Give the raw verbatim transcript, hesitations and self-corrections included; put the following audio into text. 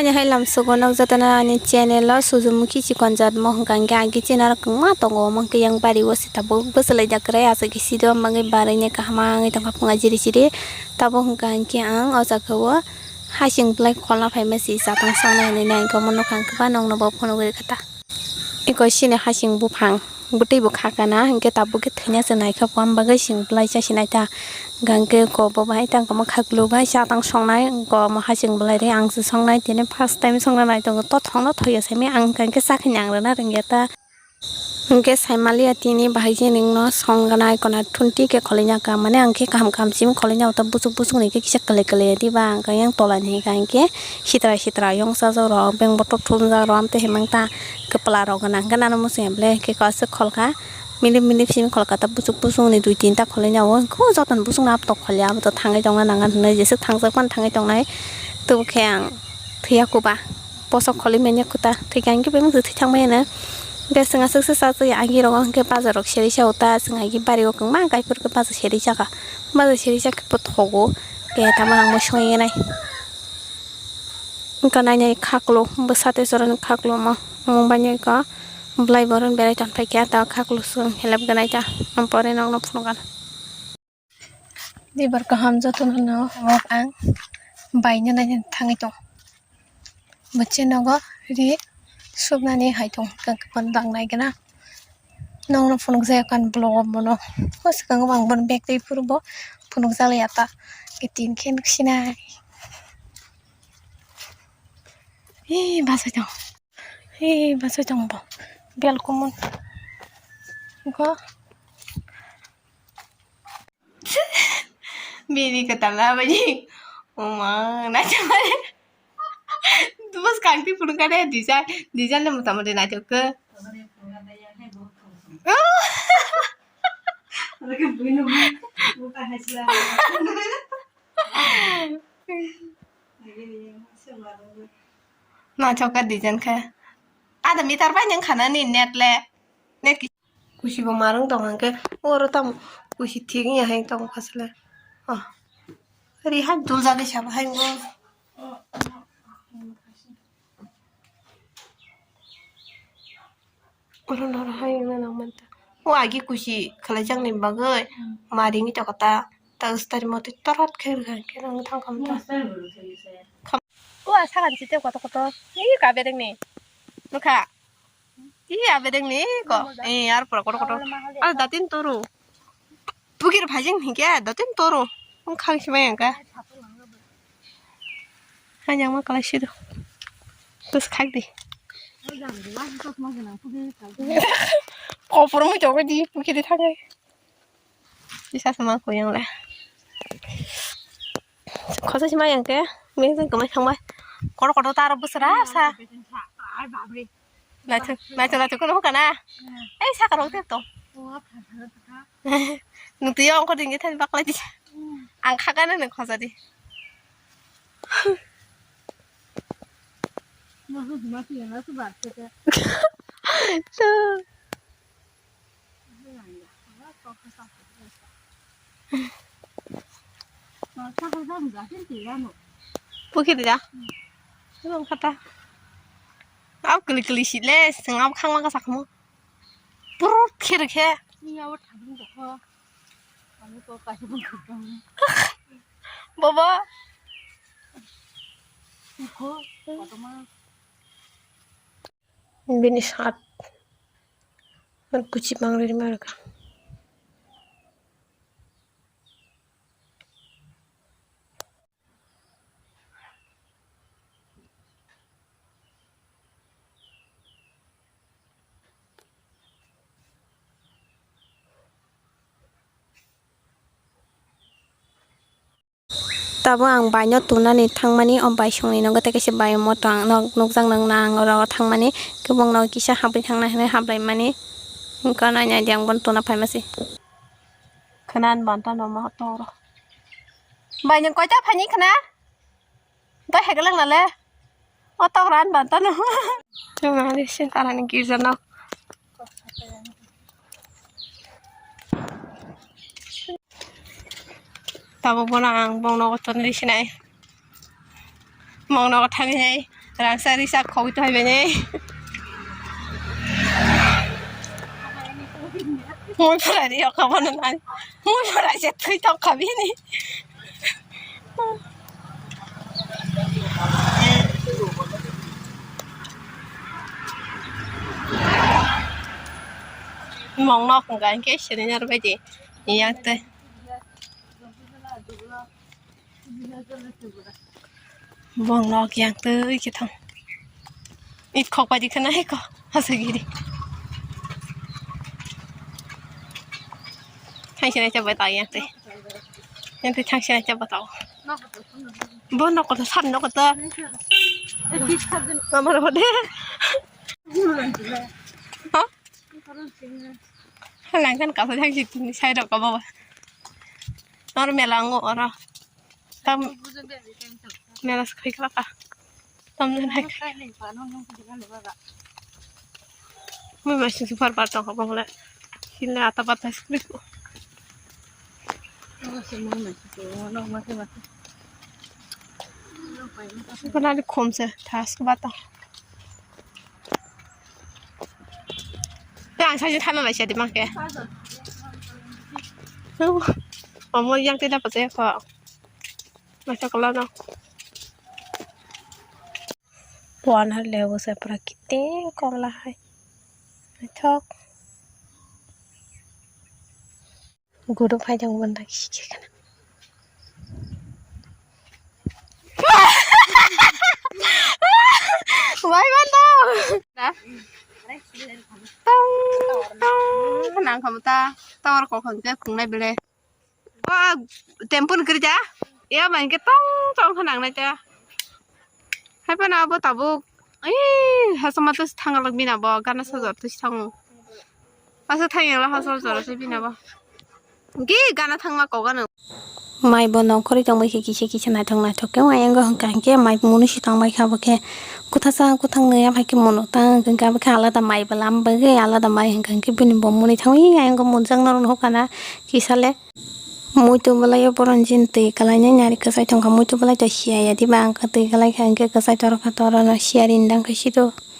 Ani hai lamsogo nok jotono ani channel o Sujumuki chikonjatmo hwnkha hwnkhe agi channel kwbangma tongo, omo hwnkhe yang bari o se tabuk bwswlaijak kwrwi aswk khe sido, omo bagwi barwi ni kaham wngwi tongkha phunga jiri jiri. Tabuk hwnkha hwnkhe ang o jaga o hasing bwlai kholna phaima se chatang songna hinwi nai hwnkhe omo nukha hwnkhe ba nokno bo phunugwi rwkha ta. Eko sini hasing buphang bwtwi bo kha kana, hwnkhe tabuk khe thwina se naikha, buphang bagwi sing bwlai cha se nai ta. Hwnkhe ko bo bai tang kamo khaklu bai chatang songnai, ko mo hasing bwlai ri ang se songnai, tini first time songna nai tongo, to thongno thoya simi ang hwnkhe chakhe nang rwna rwngya ta. Hwnkhe saimaliya tini bahai khe nwngno songna nai kona thunti khe kholinya ka, mane ang khe kaham kaham simi kholinya, o ta busuk busuk ni khe kisa kwlwi kwlwi diba, ang khe yang tola ni hwnkha hwnkhe sitra sitra yongsa jorok, beng bothop thumjak rok, amtwi himang ta. Kwpla rok gwnang hwnkhe nano muchung ya ble, hwnkhe kaisa kholkha, milip milip simi kholkha ta, busuk busuk ni dui tinta kholaina o, hwnkhe o jotono busuk no abto kholya, abto thangwi tongna nangan hinwi jeswk thangjak phano thangwi tongnai, tubukhe ang thwiya kuba, bosok kholwi manya kuta, thwikha hwnkhe bebak se thwi thangmani, hwnkhe chwng aswk se chajak ya agi rogo, hwnkhe bazar rok seri sa o ta, chwng agi bari o kwbangma gaiphuru khe bazar seri saka, bazar seri sakhe bo thogo, khe tamo ang bo songwi nai. Wngkha nainai khaklo, bwsa tei chwraini khaklo omo. Omo baino wngkha bwlai borok berai tongphai khe, ta khaklo chwng helep gwnai ta. Omo pore nokno phunukha. Dibar kaham jotono no ang baino naina thangwi tong. Bwse nogo ri subnani hai tong, kwbang nai gana. Nokno phunukjak ani vlog o bono. O swkango ang bono bag twi phuru bo phunukjak ya ta. Kitin khe nuk sinai. Ee, bachai tong. Ee, bachai tong bo. Belkumun. Go. Bini kwtal na bini. Oma, na chamai. Bus kangti phunukha de, design, design le mota moti naithok khe. Naithok khe design khe. Ada meter bai nang khana ni net le. Net ki- Kusi bo marwng tong hwnkhe, oro tamo kusi thik wngya hai tong kha sle. Ah. Ri hai dul jagwi sabo hai bo. Oro noro hai wngna nang manta. O agi kusi khlaijakni bagwi maringwi tongkha ta, ta stari motwi torot khe rwkha hwnkhe nang thang kha manta. O a sagan site kotor kotor. Ih, ka bereng ni. Nukha. Ih, a bereng ni ko. Eh, ar pura kotor kotor. Ar datin toro. Bukir phajing hingke datin toro. Ang khang simai angka. Hanyang ma kalai sido. Tus khak di. Kopor mo jogo di, bukir di thangai. Bisa sama aku yang le. Khosa sima yang ke, meng jeng kemai thangbai. Kotor kotor taro bwswra sa. Naithok, naithok, naithok, kono hokana. Ei, saka rok tep to. Nung twi ongko dingje thani baklai di. Ang khakana nung khosa di. Pukiri da. Belum kata. Au keli keli sih le, sengap khang maka sakmo. Purut khir khe. Bobo. Bini sat. Kuchi bang riri maraka. Tabuk ang baino tunani thangmani, o bai songni nogo tei kaisa bai moto ang nok nukjak nang na ang oro thangmani, khe bongno kisa habwi thangna hinwi hablaimani, wngkha nainai di ang bono tuna phaima se. Khwna banta no ma toro. Bai nwng koita phaini khwna? Dai hegelang nale. O tok ran banta no. Chuma ni sin tarani girja nok. Tabuk bono ang bongno goton ri sinai. Bongno gothani hai. Rangsa risa khogwi tongwi bini. Mui pura ri o kha bono nai. Mui pura se thwi tong kha bini. Mong nok hwnka hinkhe sini nar bai di. Yang tei. Bong nok yang twi khe thang. It khok bai di khana he ko. Hasa giri. Thang sini cha bai ta yang tei. Yang tei thang sini cha bai ta. Bo nok ko sab nok ko. Mama ro de. Ha? Halang kan kasa thang sini sai ro ko baba. Nor mela ngo ora. Tam mela skhai khlaka. Tam jan hai. Mui masing super bar tong kha bole. Sila ata bata skri. Bana ni khom se thas bata. Yang saja thana lai sadi mangke. Omo yang tidak percaya kok. Masa kalau no. Puan har lewo se pura kiting kok lahai. Thok. Gudu phai jang banda kisi khe kana. Wai banda. Tong tong nang khamu ta. Tower kok hangke khungnai bele. O tempo ni kwrwi da. Ya bai hwnkhe tong tong khe nangnai ta. Hai phano abo tabuk. Ee, hachama twi thang lag bini abo gana sajor twi thango. Asa thang ela hachal jora se bini abo. Gi gana thangma kok gana. Mai bo nongkhorwi tongbai khe kisa kisa naithok naithok khe ayang hwnkha hinkhe mai munu si tongbai kha bo khe kwthasa kwthang nwi ya bai khe munu ta hwnkha hinkhe abo khe alada mai bwlam bagwi alada mai hwnkha hinkhe bini bo muni thangwi ayang munjak norok nuhukha na kisa le. Muitu bwlai o boron jin twi kwlainai nari kwchai tongkha, muitu bwlai to siya ya diba, ang khe twi kwlai kha, hinkhe kwchai toro kha, toro no siya ri nang khe sido.